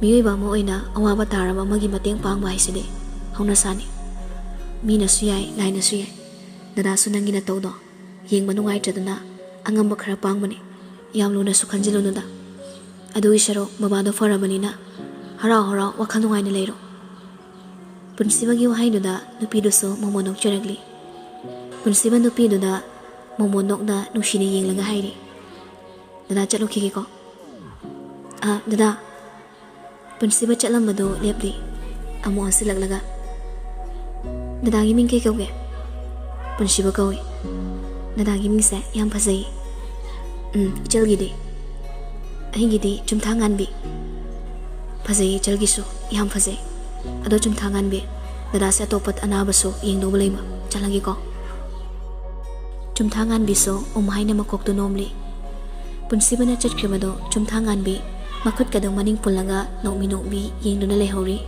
ꯃꯤꯑꯣꯏꯕ ꯑꯃ ꯑꯣꯏꯅ ꯑꯋꯥꯕ ꯇꯥꯔꯕ ꯑꯃꯒꯤ ꯃꯇꯦꯡ ꯄꯥꯡꯕ ꯍꯥꯏꯁꯤꯗꯤ ꯍꯧꯅꯁꯥꯅꯤ꯫ ꯃꯤꯅꯁꯨ ꯌꯥꯏ, ꯂꯥꯏꯅꯁꯨ ꯌꯥꯏ꯫ ꯗꯗꯥꯁꯨ ꯅꯪꯒꯤ ꯅꯇꯧꯗꯣ ꯌꯦꯡꯕ ꯅꯨꯡꯉꯥꯏꯇ꯭ꯔꯗꯨꯅ ꯑꯉꯝꯕ ꯈꯔ ꯄꯥꯡꯕꯅꯤ꯫ ꯌꯥꯝ ꯂꯨꯅꯁꯨ ꯈꯟꯖꯤꯜꯂꯨꯅꯨꯗ꯫ ꯑꯗꯨꯒꯤ ꯁꯔꯨꯛ ꯕꯕꯥꯗꯣ ꯐꯔꯕꯅꯤꯅ ꯍꯔꯥꯎ ꯍꯔꯥꯎ ꯋꯥꯈꯜ ꯅꯨꯡꯉꯥꯏꯅ ꯂꯩꯔꯣ꯫ ꯄꯨꯟꯁꯤꯕꯒꯤ ꯋꯥꯍꯩꯗꯨꯗ ꯅꯨꯄꯤꯗꯨꯁꯨ ꯃꯣꯃꯣꯟ ꯅꯣꯛꯆꯔꯛꯂꯤ꯫ ꯄꯨꯟꯁꯤꯕ ꯅꯨꯄꯤꯗꯨꯗ ꯃꯣꯃꯣꯟ ꯅꯣꯛꯅ ꯅꯨꯡꯁꯤꯅ ꯌꯦꯡꯂꯒ ꯍꯥꯏꯔꯤ, "ꯗꯗꯥ ꯆꯠꯂꯨꯈꯤꯒꯦꯀꯣ꯫" "ꯑꯥ, ꯗꯗꯥ꯫" ꯄꯨꯟꯁꯤꯕ ꯆꯠꯂꯝꯕꯗꯨ ꯂꯦꯞꯂꯤ꯫ ꯑꯃꯨꯛ ꯑꯣꯟꯁꯤꯜꯂꯛꯂꯒ, "ꯗꯗꯥꯒꯤ ꯃꯤꯡ ꯀꯩ ꯀꯧꯒꯦ?" "ꯄꯨꯟꯁꯤꯕ ꯀꯧꯏ꯫" "ꯗꯗꯥꯒꯤ ꯃꯤꯡꯁꯦ ꯌꯥꯝ ꯐꯖꯩ꯫" "ꯎꯝ, ꯏꯆꯜꯒꯤꯗꯤ?" "ꯑꯩꯒꯤꯗꯤ ꯆꯨꯝꯊꯥ ꯉꯥꯟꯕꯤ꯫" "ꯐꯖꯩ, ꯏꯆꯜꯒꯤꯁꯨ ꯌꯥꯝ ꯐꯖꯩ꯫ ꯑꯗꯣ ꯆꯨꯝꯊꯥ ꯉꯥꯟꯕꯤ, ꯗꯗꯥꯁꯦ ꯑꯇꯣꯞꯄ ꯑꯅꯥꯕꯁꯨ ꯌꯦꯡꯗꯧꯕ ꯂꯩꯕ, ꯆꯠꯂꯒꯦꯀꯣ꯫" ꯆꯨꯝꯊꯥ ꯉꯥꯟꯕꯤꯁꯨ ꯎꯝ ꯍꯥꯏꯅ ꯃꯀꯣꯛꯇꯨ ꯅꯣꯝꯂꯤ꯫ ꯄꯨꯟꯁꯤꯕꯅ ꯆꯠꯈ꯭ꯔꯤꯕꯗꯨ ꯆꯨꯝꯊꯥ ꯉꯥꯟꯕꯤ ꯃꯈꯨꯠꯀꯗꯨ ꯃꯅꯤꯡ ꯄꯨꯜꯂꯒ ꯅꯣꯛꯃꯤ ꯅꯣꯛꯃꯤ ꯌꯦꯡꯗꯨꯅ ꯂꯩꯍꯧꯔꯤ꯫